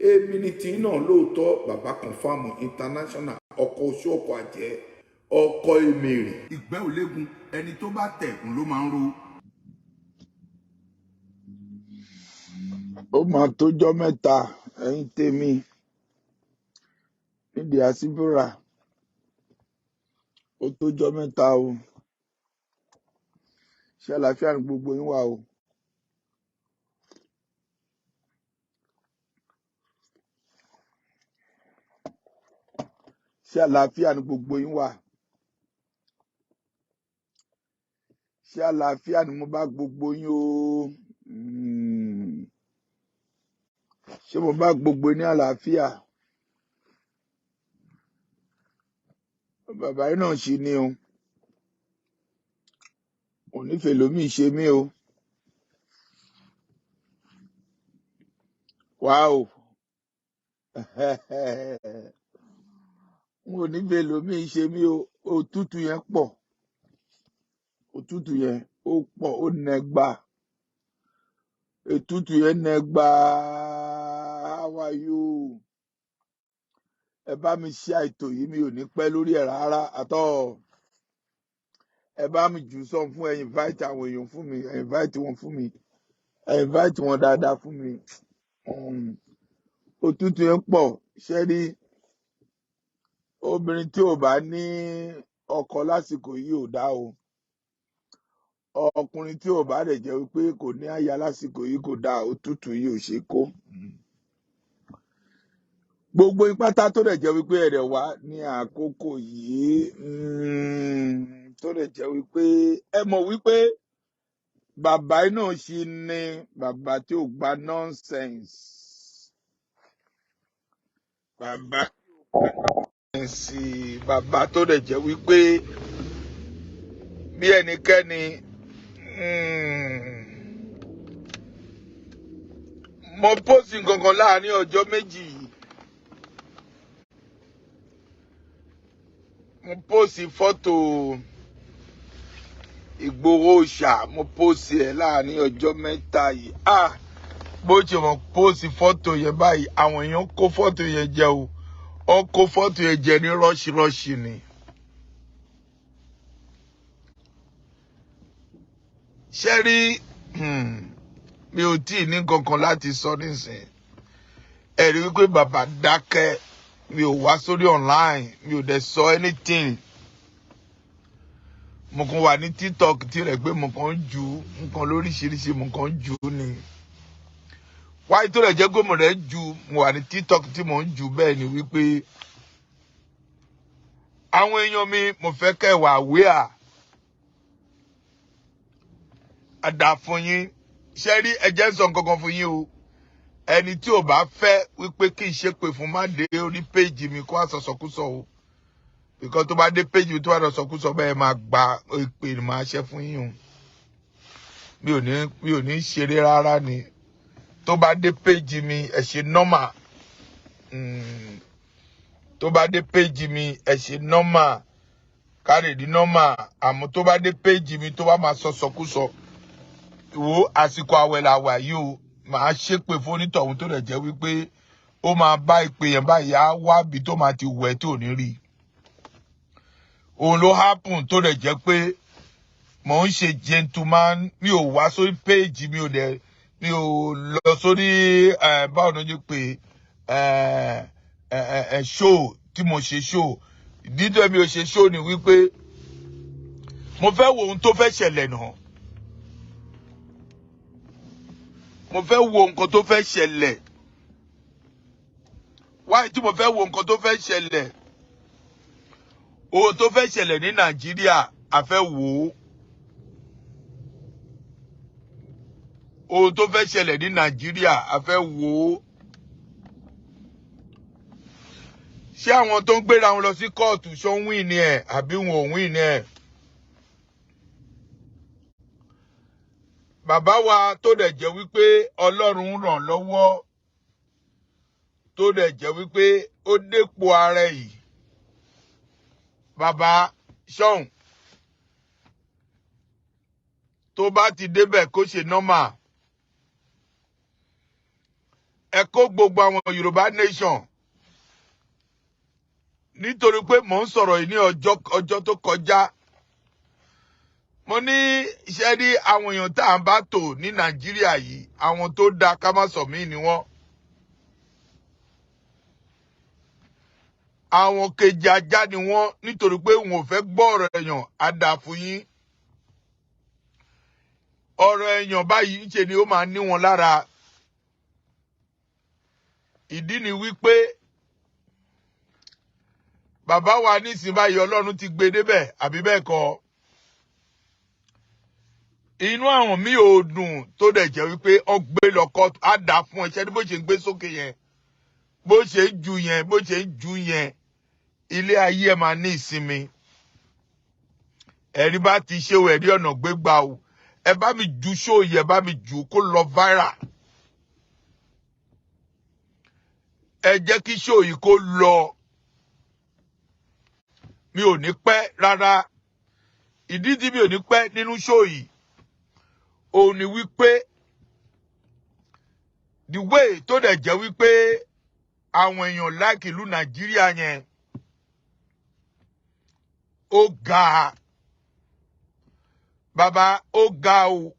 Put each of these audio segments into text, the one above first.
Èmi ni tí náà lóòótọ́, bàbá Confam International, ọkọ̀ oṣù, ọkọ̀ àjẹ́, ọkọ̀ èmèrè. Ìgbẹ́ ò léegun, ẹni tó bá tẹ̀ ń ló máa ń ro. Ó máa tójọ́ mẹ́ta, ẹ̀yin tèmi ní diaspora. Ó tójọ́ mẹ́ta o. Ṣé àlàáfíà ni gbogbo yín wà o? Ṣé àlàáfíà ni gbogbo yín wà? Ṣé àlàáfíà ni mo bá gbogbo yín o? Ṣé mo bá gbogbo yín ní àlàáfíà? Bàbá yín náà ṣì ni o. Kò nífẹ̀ẹ́ lómi ṣe mí o. Wá o. N ò nífẹ̀ẹ́ lómi ṣe mí o. Òtútù yẹn pọ̀. Òtútù yẹn ó pọ̀, ó nẹgba. Ètútù yẹn nẹgba. How are you? Ẹ bá mi ṣe àìtò yìí, mi ò ní pẹ́ lórí ẹ̀ rárá àtọ́. Ẹ bá mi jù sọ fún ẹ, invite àwọn èèyàn fún mi, ẹ invite wọn fún mi, ẹ invite wọn dáadáa fún mi. Òtútù yẹn pọ̀. Ṣé rí obìnrin tí ò bá ní ọkọ lásìkò yìí ò dá o. Ọkùnrin tí ò bá rẹ̀ jẹ́ wípé kò ní aya lásìkò yìí kò dá, òtútù yìí ò ṣe kó. Gbogbo ipátá tó dẹ̀ jẹ́ wípé ẹ̀rẹ̀ wá ní àkókò yìí, tó dẹ̀ jẹ́ wípé ẹ mọ̀ wípé bàbá náà ṣì ní bàbá tí ò gba nonsense. Bàbá sí bàbá tó dẹ̀ jẹ́ wípé bí ẹnikẹ́ni, mo post nǹkan kan láàrin ọjọ́ méjì yìí. Mo post fọ́tò Ìgbòho ṣà, mo post ẹ̀ láàrin ọjọ́ mẹ́ta yìí. Bó ṣe mo post fọ́tò yẹn báyìí, àwọn èèyàn kó fọ́tò yẹn jẹ o. Ó kó fọ́tò yẹn jẹ ní rọ́ṣirọ́ṣi ni. Ṣé rí, mi ò tí ì ní kankan láti sọ nísìnyí. Ẹ rí wípé bàbá dákẹ́, mi ò wá sórí online, mi ò dẹ̀ sọ anything. Mo kàn wà ní TikTok tí rẹ̀ pé mo kàn ń ju nǹkan lóríṣiríṣi, mo kàn ń ju ni. Wáyé tó rẹ̀ jẹ́ pé mo rẹ̀ ń ju, mo wà ní TikTok tí mo ń ju bẹ́ẹ̀ ni wípé àwọn èèyàn mi, mo fẹ́ kẹ́ wà wíà. Àdá fún yín. Ṣé rí, ẹ jẹ́ n sọ nǹkan kan fún yín o. Ẹni tí ò bá fẹ́ wípé kí n ṣépè fún má dé orí péjì mi kó wá sọ̀sọ̀kúsọ o. Because tó bá dé péjì mi tó bá sọ̀sọ̀kúsọ bẹ́ẹ̀ máa gba ìpè máa ṣe fún yín o. Mi ò ní ṣeré rárá ni. Tó bá dé péjì mi, ẹ ṣe nọ́mà. Tó bá dé péjì mi, ẹ ṣe nọ́mà. Kárìdí nọ́mà. Àmọ́ tó bá dé péjì mi tó bá máa sọ̀sọ̀kúsọ. Wo àsìkò àwẹ̀ làwà yìí o. Màá ṣépè fún onítọ̀hún tó dẹ̀ jẹ́ wípé ó máa bá ìpè yẹn báyìí á wá bí tó máa ti wẹ̀ tí ò ní rí. Òun ló happen tó dẹ̀ jẹ́ pé mò ń ṣe gentleman, mi ò wá sórí page mi, ò dẹ̀ mi ò lọ sórí báwo ni ó ṣe pé show tí mo ṣe show. Ìdí tó mi ò ṣe show ni wípé mo fẹ́ wo ohun tó fẹ́ ṣẹlẹ̀ náà. Mo fẹ́ wo nǹkan tó fẹ́ ṣẹlẹ̀. Wáyé tí mo fẹ́ wo nǹkan tó fẹ́ ṣẹlẹ̀. Ohun tó fẹ́ ṣẹlẹ̀ ní Nàìjíríà, a fẹ́ wò ó. Ohun tó fẹ́ ṣẹlẹ̀ ní Nàìjíríà, a fẹ́ wò ó. Ṣé àwọn tó ń gbéra wọn lọ sí kóòtù ṣó ń win ni ẹ̀ àbí wọn ò win ni ẹ̀? Bàbá wa tó dẹ̀ jẹ́ wípé Ọlọ́run ràn lọ́wọ́, tó dẹ̀ jẹ́ wípé ó dépò ara yìí. Bàbá Ṣọ̀ún tó bá ti débẹ̀ kó ṣe nọ́mà. Ẹ kó gbogbo àwọn Yorùbá nation, nítorí pé mò ń sọ̀rọ̀ yìí ní ọjọ́ tó kọjá. Mo ní iṣẹ́ ní àwọn èèyàn tá à ń bá tò ní Nàìjíríà yìí, àwọn tó dáa ká má sọ mí ni wọ́n. Àwọn kejì ajá ni wọ́n, nítorí pé wọn ò fẹ́ gbọ́ ọ̀rọ̀ èèyàn á dáa fún yín. Ọ̀rọ̀ èèyàn báyìí ṣe ni ó máa ní wọn lára. Ìdí ni wípé bàbá wa nísìnyí báyìí, Ọlọ́run ti gbé débẹ̀, àbí bẹ́ẹ̀ kọ́? Inú àwọn mi ò dùn, tó dẹ̀ jẹ́ wípé ó gbé lọ kóòtù, á dà fún ẹṣẹ́ ní bó ṣe ń gbé sókè yẹn, bó ṣe ń ju yẹn, bó ṣe ń ju yẹn, ilé ayé ẹ máa ní ìsinmi. Ẹ̀rí bá ti ṣe o, ẹ̀rí ọ̀nà gbégbá o. Ẹ bá mi ju ṣó yẹ, bá mi jù kó lọ viral. Ẹ jẹ́ kí ṣó yìí kó lọ. Mi ò ní pẹ́ rárá. Ìdí tí mi ò ní pẹ́ nínú ṣó yìí òun ni wípé the way tó dẹ̀ jẹ́ wípé àwọn èèyàn láìkì ìlú Nàìjíríà yẹn ó ga. Bàbá, ó ga o.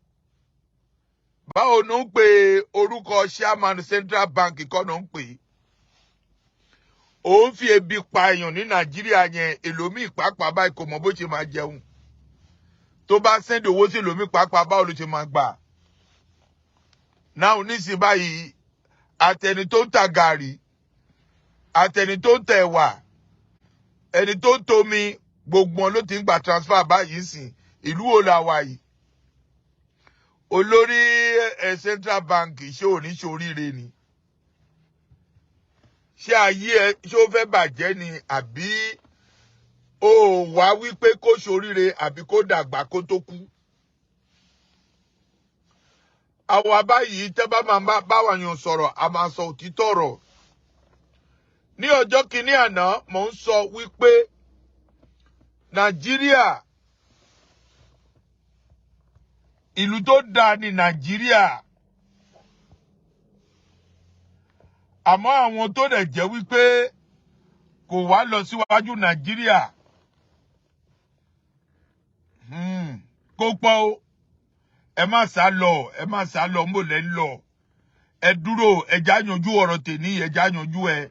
Báwo ló ń pe orúkọ chairman Central Bank kọ́ ló ń pè é? Òun fi ebi pa èèyàn ní Nàìjíríà yẹn, èlòmíì pàápàá báyìí kò mọ bó ṣe máa jẹun. Tó bá sẹ́ndì owó sí èlòmíì pàápàá, báwo ló ṣe máa gbà? Náà nísìnyí báyìí, àtẹni tó ń ta gàrí, àtẹni tó ń tẹ ẹ̀wà, ẹni tó ń tomi, gbogbo wọn ló ti ń gba transfer báyìí sìn. Ìlú wo la wà yìí? Olórí ẹ Central Bank, ṣé ò ní ṣoríire ni? Ṣé ayé ẹ ṣé ó fẹ́ bàjẹ́ ni, àbí ó wá wípé kó ṣoríire, àbí kó dàgbà kó tó kú? Àwa báyìí tẹ́ bá máa báwa yàn sọ̀rọ̀, a máa sọ òtítọ́ ọ̀rọ̀. Ní ọjọ́ kìíní àná, mò ń sọ wípé Nàìjíríà, ìlú tó dáa ní Nàìjíríà. Àmọ́ àwọn tó dẹ̀ jẹ́ wípé kò wá lọ síwájú Nàìjíríà, kó pọ̀ o. Ẹ má sá lọ, ẹ má sá lọ, mo lẹ́ ń lọ. Ẹ dúró, ẹ já yanjú ọ̀rọ̀ tèmi, ẹ já yanjú ẹ.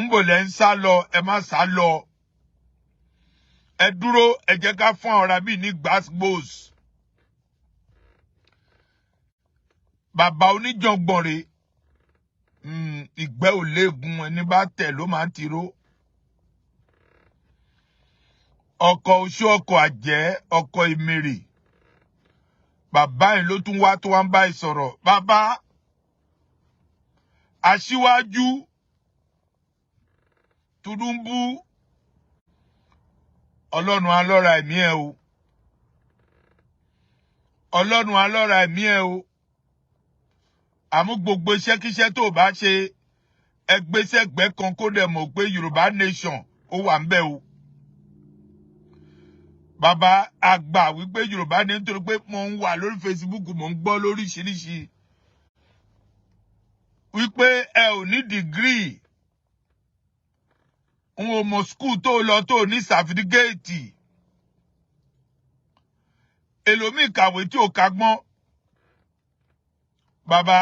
Ń bò lẹ́ ń sá lọ, ẹ má sá lọ. Ẹ dúró, ẹ jẹ́ ká fún àwọn ará bíi ní gbàgbós. Bàbá oníjàngbọ̀n rè, ìgbẹ́ ò léegun, ẹni bá tẹ̀ ló máa ń tiró. Ọkọ̀ oṣó, ọkọ̀ àjẹ́, ọkọ̀ ìmèrè. Bàbá yìí ló tún wá tó wá ń bá ẹ sọ̀rọ̀. Bàbá aṣíwájú Tinubu, Ọlọ́run alọ́ra ẹ̀mí ẹ o. Ọlọ́run alọ́ra ẹ̀mí ẹ o. Àmú gbogbo iṣẹ́kíṣẹ́ tó o bá ṣe, ẹgbẹ́sẹ̀gbẹ́ kan kó dẹ̀ mọ̀ pé Yorùbá nation ó wà ń bẹ̀ o. Bàbá àgbà wípé Yorùbá ní, nítorí pé mo ń wà lórí Facebook, mo ń gbọ́ lóríṣiríṣi wípé ẹ ò ní dìgírì, n ò mọ̀ skul tó lọ tó ní sàfitígéètì. Èlòmíì kàwé tí ò kagbọ́n. Bàbá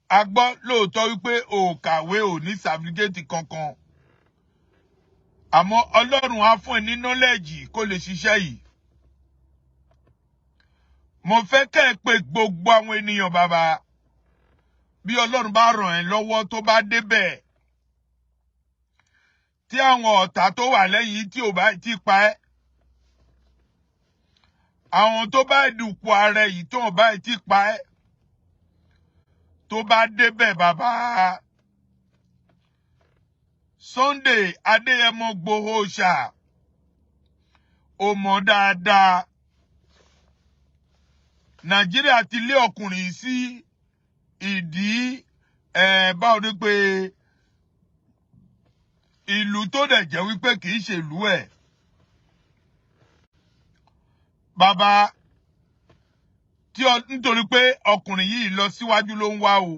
a gbọ́ lóòótọ́ wípé ò kàwé, ò ní sàfitígéètì kankan, àmọ́ Ọlọ́run á fún ẹ ní nọ́lẹ́jì kó lè ṣiṣẹ́ yìí. Mo fẹ́ kẹ́ ẹ pé gbogbo àwọn ènìyàn, bàbá, bí Ọlọ́run bá ràn ẹ́ lọ́wọ́ tó bá débẹ̀, tí àwọn ọ̀tá tó wà lẹ́yìn tí ò bá ti pa ẹ́, àwọn tó bá dùpọ̀ ara yìí tó ò bá ti pa ẹ́, tó bá débẹ̀, bàbá Sunday Adéyẹmọ Igboho ṣá, ó mọ̀ dáadáa. Nàìjíríà ti lé ọkùnrin sí ìdí ẹ̀, báwo ni pé ìlú tó dẹ̀ jẹ́ wípé kì í ṣèlú ẹ̀. Bàbá, Tí nítorí pé ọkùnrin yìí lọ síwájú ló ń wá o.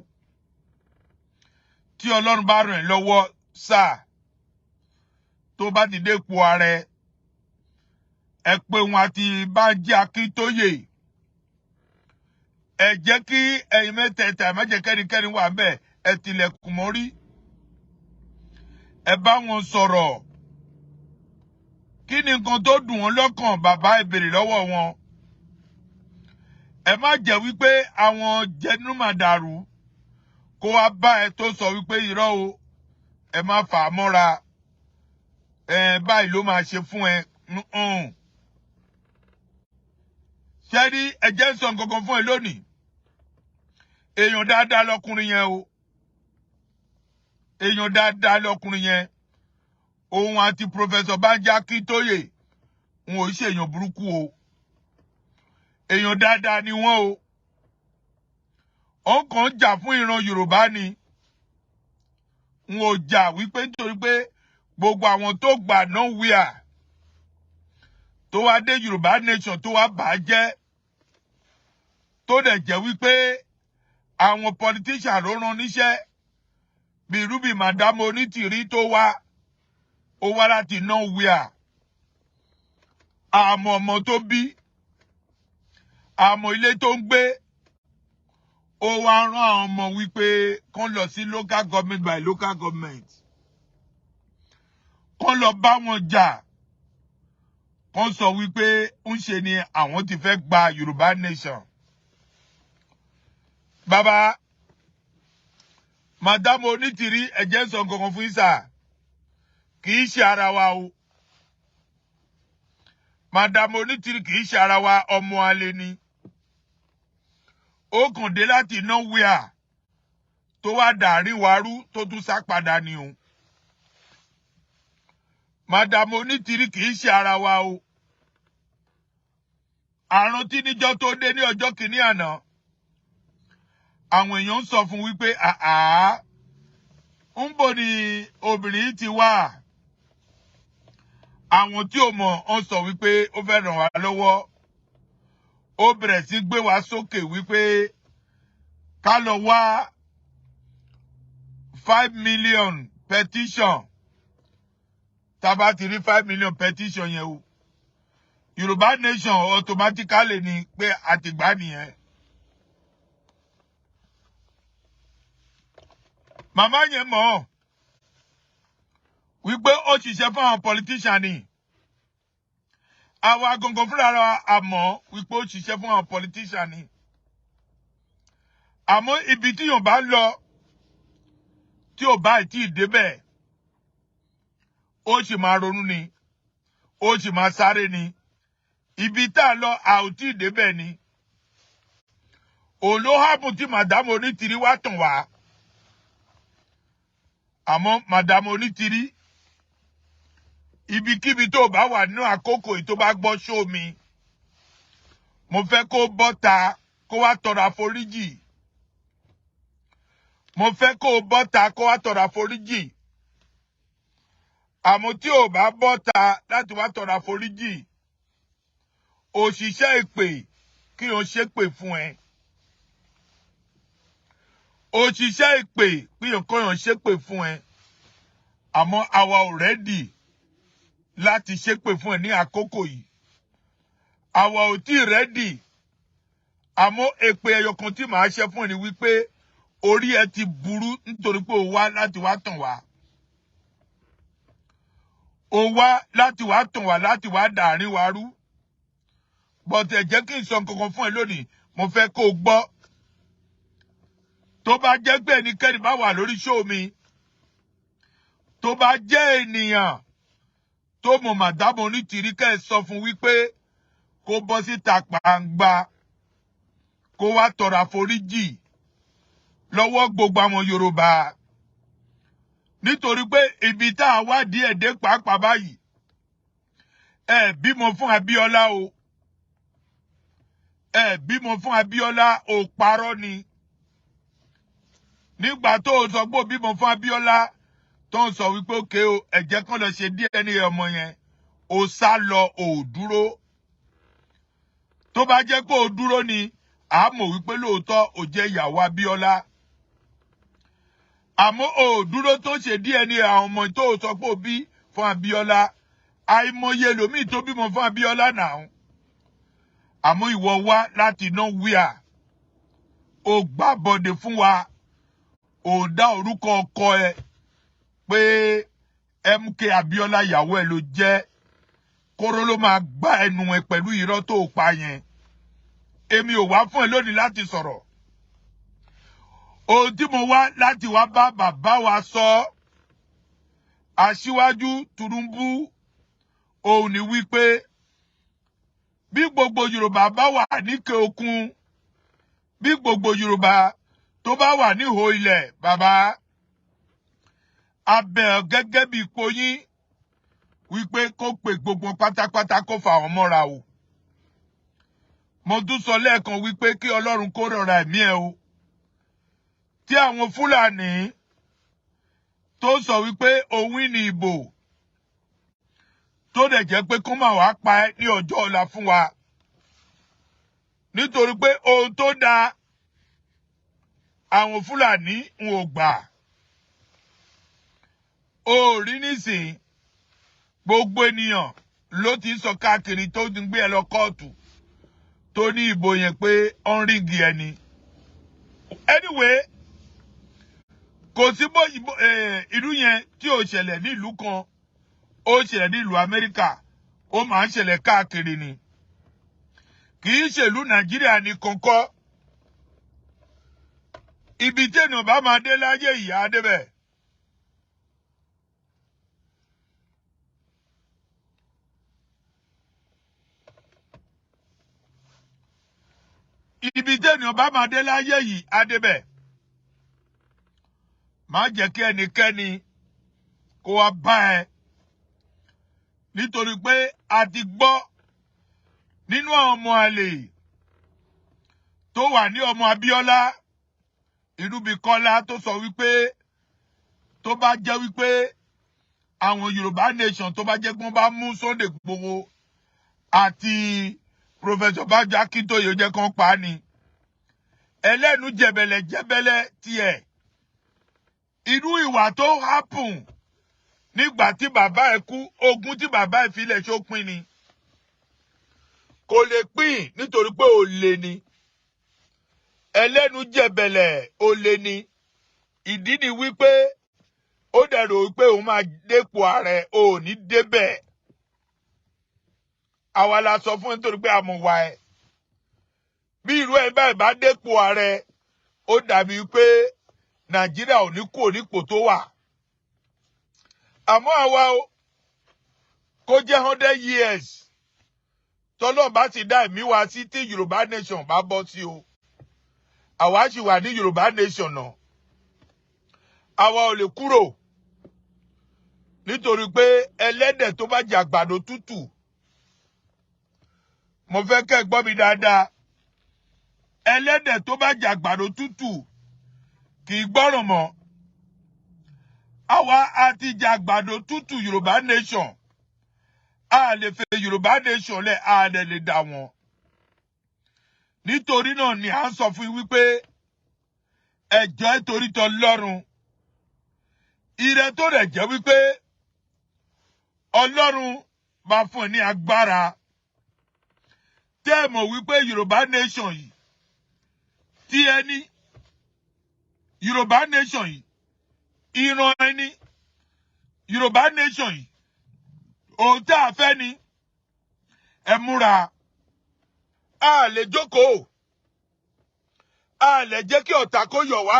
Tí Ọlọ́run bá ràn ẹ́ lọ́wọ́ sáà, tó bá ti dépò ààrẹ, ẹ pé wọn àti Bánjí Akíntóyè, ẹ jẹ́ kí ẹ̀yin mẹ́tẹ̀ẹ̀ta, ẹ má jẹ́ kẹ́nikẹ́ni wà bẹ́ẹ̀, ẹ tilẹ̀kùn mọ́rí, ẹ bá wọn sọ̀rọ̀. Kí ni nǹkan tó dùn wọ́n lọ́kàn bàbá? Ẹ béèrè lọ́wọ́ wọn. Ẹ má jẹ́ wípé àwọn jẹnúmàdàrú kó wá bá ẹ tó sọ wípé irọ́ o, ẹ má fà á mọ́ra, ẹ báyìí ló máa ṣe fún ẹ. Ṣé rí, ẹ jẹ́ ń sọ nǹkan kan fún ẹ lónìí. Èèyàn dáadáa lọkùnrin yẹn o, èèyàn dáadáa lọkùnrin yẹn. Òun àti Professor Banji Akíntóyè, wọn ò ṣe èèyàn burúkú o, èèyàn dáadáa ni wọ́n o. Òun kàn ń jà fún ìran Yorùbá ni. Wọn ò jà wípé nítorí pé gbogbo àwọn tó gbà nowhere tó wá dé Yorùbá nation tó wá bà á jẹ́, tó dẹ̀ jẹ́ wípé àwọn politician ló rán níṣẹ́, bíi Ruby Madam Onítìrí tó wá, ó wá láti nowhere. Àmọ́ ọmọ tó bí, àmọ́ ilé tó ń gbé, ó wá rán àwọn ọmọ wípé kán lọ sí local government by local government, kán lọ bá wọn jà, kán sọ wípé ń ṣe ni àwọn ti fẹ́ gba Yorùbá nation. Bàbá Madam Onítìrí, ẹ̀jẹ̀ ń sọ nǹkan fún yín sà, kì í ṣe ara wa o. Madam Onítìrí kì í ṣe ara wa, ọmọ alẹ́ ni. Ó kàn dé láti nowhere tó wá dàárín wa rú, tó tún sá padà ni o. Madam Onítìrí kì í ṣe ara wa o. Àrùn tí níjọ́ tó dé ní ọjọ́ kìíní àná, àwọn èèyàn ń sọ fún wípé àá ń bò ní obìnrin yìí ti wá. Àwọn tí ò mọ̀ ń sọ wípé ó fẹ́ ràn wá lọ́wọ́. Ó bẹ̀rẹ̀ sí gbé wa sókè wípé ká lọ wá 5 million petition. Tá a bá ti rí 5 million petition yẹn o, Yorùbá nation automatically ni pé àtìgbà nìyẹn. Màmá yẹn mọ̀ ọ́ wípé ó ṣiṣẹ́ fún àwọn politician ni. Àwa gangan fúnra wa, àmọ́ wípé ó ṣiṣẹ́ fún àwọn politician ni. Àmọ́ ibi tí yóò bá lọ, tí ò bá tí ì débẹ̀, ó sì máa ronú ni, ó sì máa sáré ni. Ibi tá a lọ, a ò tí ì débẹ̀ ni. Òun ló hábùn tí Madam Onítìrí wá tàn wá. Àmọ́ Madam Onítìrí, ibikíbi tó bá wà nínú àkókò yìí, tó bá gbọ́ ṣó mi, mo fẹ́ kó bọ́ta kó wá tọrọ àforíjì. Mo fẹ́ kó bọ́ta kó wá tọrọ àforíjì. Àmọ́ tí ò bá bọ́ta láti wá tọrọ àforíjì, òṣìṣẹ́ ìpè kí o ṣépè fún ẹ. Òṣìṣẹ́ ìpè kí o kọ́yàn ṣépè fún ẹ. Àmọ́ àwa ò ready láti ṣépè fún ẹ ní àkókò yìí. Àwa ò tí ì ready. Àmọ́ èpè ẹyọ kan tí màá ṣe fún ẹ ni wípé orí ẹ ti burú, nítorí pé o wá láti wá tàn wá. O wá láti wá tàn wá, láti wá dàárín wa rú. But ẹ jẹ́ kí n sọ nǹkan kan fún ẹ lónìí, mo fẹ́ kó o gbọ́. Tó bá jẹ́ pé ẹnikẹ́ni bá wà lórí show mi, tó bá jẹ́ ènìyàn tó mọ̀ Madam Onítìrí, kẹ́ ẹ sọ fún wípé kó bọ́ síta gbangba, kó wá tọrọ àforíjì lọ́wọ́ gbogbo àwọn Yorùbá, nítorí pé ibi tá a wá díẹ̀ dé pàápàá báyìí, ẹ bímọ fún Abíọ́lá o, ẹ bímọ fún Abíọ́lá o, parọ́ ni. Nígbà tó o sọ pé o bímọ fún Abíọ́lá, tó ń sọ wípé òkè o, ẹ̀jẹ̀ kan lọ ṣe DNA ọmọ yẹn, o sá lọ, o dúró. Tó bá jẹ́ pé o dúró ni, A mọ̀ wípé lóòótọ́ ò jẹ́ ìyàwó Abíọ́lá. Àmọ́ ò dúró tó ṣe DNA àwọn ọmọ tó sọ pé ó bí fún Abíọ́lá. Àìmọye lòmíì tó bímọ fún Abíọ́lá náà. Àmọ́ ìwọ wá láti nowhere. Ó gbà bọ̀dẹ̀ fún wa. Ò dá orúkọ ọkọ ẹ pé MK Abíọ́lá ìyàwó ẹ ló jẹ́. Kóró ló máa gbá ẹnu ẹ pẹ̀lú irọ́ tó pa yẹn. Èmi ò wá fún ẹ lónìí láti sọ̀rọ̀. Ohun tí mo wá láti wá bá bàbá wa sọ, Aṣíwájú Tinubu, òun ni wípé bí gbogbo Yorùbá bá wà níkè òkun, bí gbogbo Yorùbá tó bá wà níhò ilẹ̀, bàbá abẹ gẹ́gẹ́ bí ipò yín wípé kó pe gbogbo pátápátá kó fà wọ́n mọ́ra o. Mo tún sọ lẹ́ẹ̀kan wípé kí Ọlọ́run kó rọra ẹ̀mí ẹ o. Tí àwọn Fúlàní tó sọ wípé òun ní ìbò tó dẹ̀ jẹ́ pé kó má wàá pa ẹ́ ní ọjọ́ ọ̀la fún wa. Nítorí pé ohun tó dáa àwọn Fúlàní ń ò gbà. Ó rí nísìnyí, gbogbo ènìyàn ló ti ń sọ káàkiri tó ti ń gbé ẹ lọ kóòtù tó ní ìbò yẹn pé ó ń rig ẹni. Anyway, kò sí bó ìlú yẹn tí ò ṣẹlẹ̀ nílùú kan, ó ṣẹlẹ̀ nílùú Amẹ́ríkà, ó máa ń ṣẹlẹ̀ káàkiri ni. Kì í ṣèlú Nàìjíríà ní kọ̀ọ̀kọ́. Ibi tí ènìyàn bá máa dé láyé ìyá débẹ̀. Ibi tí ènìyàn bá máa dé láyé yìí á débẹ̀. Má jẹ́ kí ẹnikẹ́ni kó wá bá ẹ. Nítorí pé a ti gbọ́ nínú àwọn ọmọ àlè tó wà ní ọmọ Abíọ́lá, Irúbíkọ́lá tó sọ wípé tó bá jẹ́ wípé àwọn Yorùbá nation tó bá jẹ́ pé wọ́n bá mú Sunday Igboho àti Professor Banjo Akintoye jẹ́ kán pa á ni. Ẹlẹ́nu jẹ̀bẹ̀lẹ̀ jẹ̀bẹ̀lẹ̀ tiẹ̀. Irú ìwà tó happen nígbà tí bàbá ẹ̀ kú, ogún tí bàbá ẹ̀ filẹ̀ ṣó pín ni. Kò lè pín nítorí pé olè ni. Ẹlẹ́nu jẹ̀bẹ̀lẹ̀ olè ni. Ìdí ni wípé ó dẹ̀ rò wípé òun máa dépò ààrẹ, ò ní débẹ̀. Àwa la sọ fún ẹ nítorí pé a mọ̀ wá ẹ. Bí irú ẹ báyìí bá dépò ààrẹ, ó dàbí pé Nàìjíríà ò ní kú onípò tó wà. Àmọ́ àwa o, kó jẹ́ 100 years tọ́lọ́run bá ti dá ẹ̀mí wa sí tí Yorùbá nation bá bọ́ sí o. Àwa sì wà ní Yorùbá nation náà. Àwa ò lè kúrò nítorí pé ẹlẹ́dẹ̀ tó bá jẹ àgbàdo tútù, mo fẹ́ kẹ́ ẹ gbọ́ mi dáadáa, ẹlẹ́dẹ̀ tó bá jẹ àgbàdo tútù kì í gbọ́ràn mọ́. Àwa a ti jẹ àgbàdo tútù Yorùbá nation. A lè fẹ́ Yorùbá nation lẹ̀, a lè lè dà wọ́n. Nítorí náà ni à ń sọ fún yín wípé ẹjọ́ ẹ torí tọ lọ́rùn ire tó rẹ̀ jẹ́ wípé Ọlọ́run bá fún ẹ ní agbára tẹ́ ẹ mọ̀ wípé Yorùbá nation yìí tí ẹni Yorùbá nation yìí, ìran ẹni Yorùbá nation yìí, ohun tá a fẹ́ ni ẹ múra. A lè jókòó, a lè jẹ́ kí ọ̀tá kó yọ̀ wá,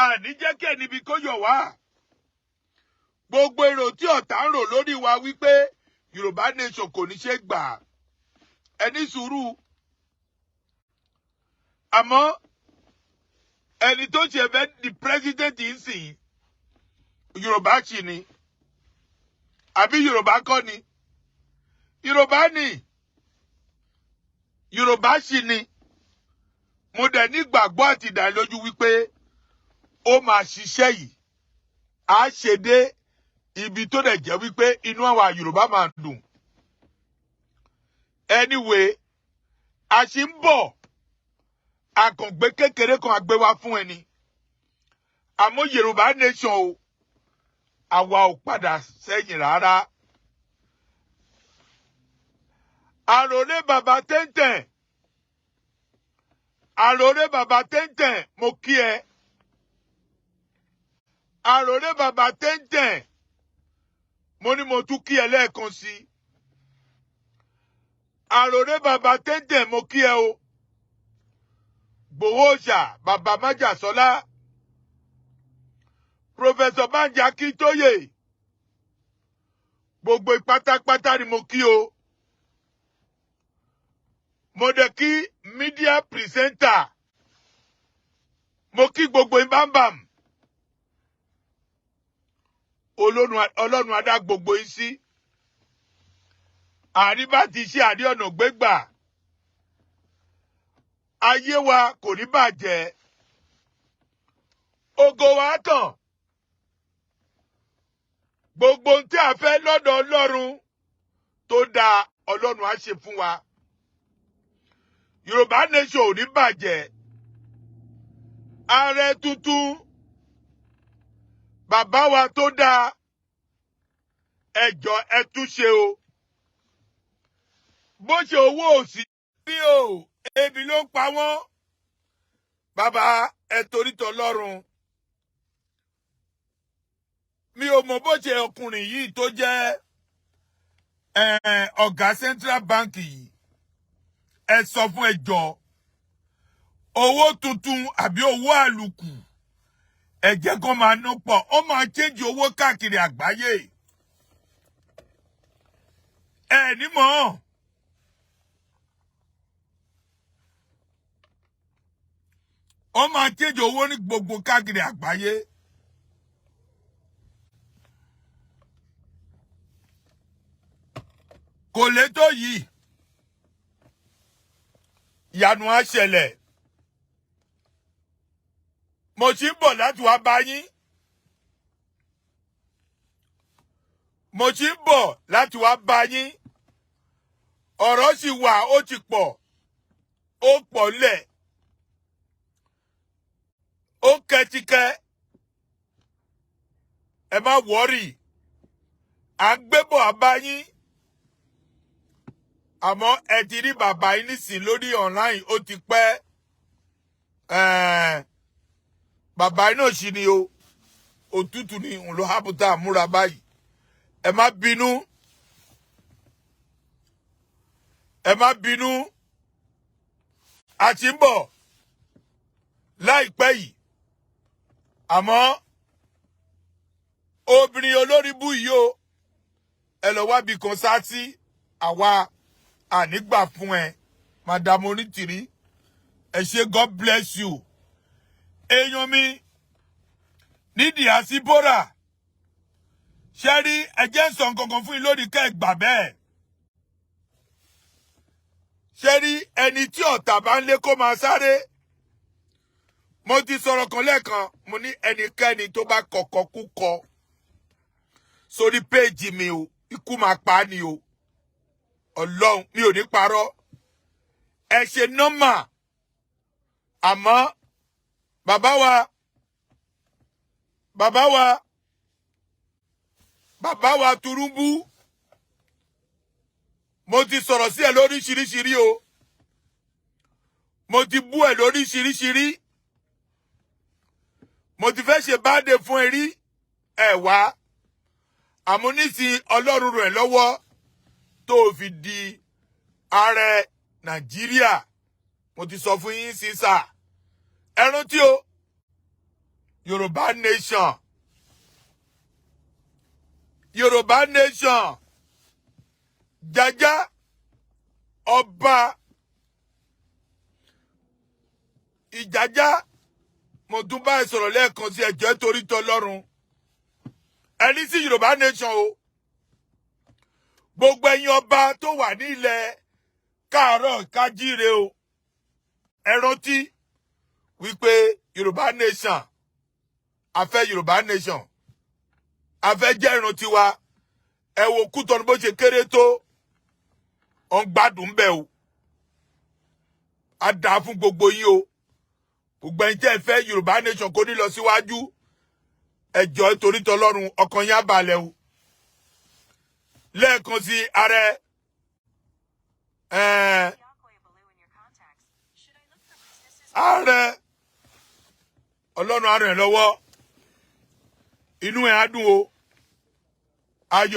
a ní jẹ́ kí ẹnibi kó yọ̀ wá. Gbogbo èrò tí ọ̀tá ń rò lórí wa wípé Yorùbá nation kò ní ṣe gbà, ẹ ní sùúrù. Àmọ́ ẹni tó ṣe fẹ́ di president ń sìn, Yorùbá sì ni, àbí Yorùbá kọ́ ni? Yorùbá ni, Yorùbá sì ni. Mo dẹ̀ nígbàgbọ́ àti ìdánilójú wípé ó máa ṣiṣẹ́ yìí, á ṣe dé ibi tó dẹ̀ jẹ́ wípé inú àwa Yorùbá máa dùn. Anyway, A ṣì ń bọ̀, àkàngbé kékeré kan àgbé wá fún ẹni. Àmọ́ Yorùbá nation o, àwa ò padà sẹ́yìn rárá. Àròlé bàbá tẹ́ntẹ̀n, àròlé bàbá tẹ́ntẹ̀n, mo kí ẹ. Àròlé bàbá tẹ́ntẹ̀n, mo ní mo tún kí ẹ lẹ́ẹ̀kan sí i. Àròlé bàbá tẹ́ntẹ̀n, mo kí ẹ o. Gbòho ṣà bàbá májàsọ́lá. Professor Banji Akintoye, gbogbo pátápátá ni mo kí o. Mo dẹ̀ kí media presenter, mo kí gbogbo ìbámbàm. Ọlọ́run adá gbogbo yín sí. Àríbá ti ṣe àrí ọ̀nà gbégbà. Ayé wa kò ní bàjẹ́. Ògo wa tàn. Gbogbo ohun tí a fẹ́ lọ́dọ̀ Ọlọ́run tó dáa, Ọlọ́run á ṣe fún wa. Yorùbá nation ò ní bàjẹ́. Ààrẹ tuntun, bàbá wa tó dáa, ẹ jọ̀ọ́ ẹ túnṣe o. Bó ṣe owó òsì bí o, ebi ló ń pa wọ́n. Bàbá ẹ torí tọlọ́run. Mi ò mọ̀ bó ṣe ọkùnrin yìí tó jẹ́ ọ̀gá Central Bank yìí. Ẹ sọ fún ẹ jọ̀ọ́, owó tuntun àbí owó àlùkù, ẹ jẹ́ kó máa ná pọ̀, ó máa change owó káàkiri àgbáyé. Ẹ ní mọ̀. Ó máa change owó ní gbogbo káàkiri àgbáyé. Kò lè tó yìí. Ìyanu á ṣẹlẹ̀. Mo ti ń bọ̀ láti wá bá yín. Mo ti ń bọ̀ láti wá bá yín. Ọ̀rọ̀ sì wà, ó ti pọ̀. Ó pọ̀ lẹ̀. Ó kẹ́tíkẹ́. Ẹ má wọ́rì. À ń gbé bọ̀ bá yín. Àmọ́ ẹ ti rí bàbá yín nísìn lórí online, ó ti pẹ́. Bàbá yín náà sì ni o. Òtútù ni òun ló hábùtà múra báyìí. Ẹ má bínú. Ẹ má bínú. A ti ń bọ̀ láìpẹ́ yìí. Àmọ́ obìnrin olórí bú yìí o, ẹ lọ wábi kan sá sí, àwa ànígbà fún ẹ, Madam Onítìrí. Ẹ ṣé, God bless you. Èèyàn mi ní diaspora, ṣe rí ẹjẹ́ ń sọ nǹkan fún yín lórí kẹ́ ẹ gbà bẹ́ẹ̀. Ṣe rí ẹni tí ọ̀tá bá ń lé kó máa sáré. Mo ti sọ̀rọ̀ kan lẹ́ẹ̀kan, mo ní ẹnikẹ́ni tó bá kọ̀kọ́ kú kọ sórí péèjì mi o, ikú máa pa á ni o. Ọlọ́run mi ò ní parọ́. Ẹ ṣe nọ́mà. Àmọ́ bàbá wa, bàbá wa, bàbá wa Tinubu, mo ti sọ̀rọ̀ sí ẹ lóríṣiríṣi rí o. Mo ti bú ẹ lóríṣiríṣi rí. Mo ti fẹ́ ṣe báde fún ẹ rí, ẹ wá. Àmọ́ nísìn Ọlọ́run rẹ̀ lọ́wọ́ tó fi di ààrẹ Nàìjíríà. Mo ti sọ fún yín sísà. Ẹ rántí o, Yorùbá nation. Yorùbá nation. Jaja ọba Ìjàjà, mo tún bá ẹ sọ̀rọ̀ lẹ́ẹ̀kan sí ẹ̀jẹ̀ torí tọlọ́run. Ẹ ní sí Yorùbá nation o. Gbogbo ẹ̀yin ọba tó wà ní ilẹ̀ káàárọ̀ kájíire o. Ẹ rántí wípé Yorùbá nation, a fẹ́ Yorùbá nation, a fẹ́ jẹ́ ìran tiwa. Ẹ wo Kútọ́nù bó ṣe kéré tó, ọ̀n gbádùn bẹ́ẹ̀ o. Á dáa fún gbogbo yín o. Gbogbo ẹ̀yin tẹ́ ẹ fẹ́ Yorùbá nation kó ní lọ síwájú, ẹ jọ̀ọ́, torí tọlọ́run, ọkàn yín á balẹ̀ o. Lẹ́ẹ̀kan sí, ààrẹ ààrẹ, Ọlọ́run á ràn ẹ́ lọ́wọ́, inú ẹ̀ á dùn o, ayọ̀.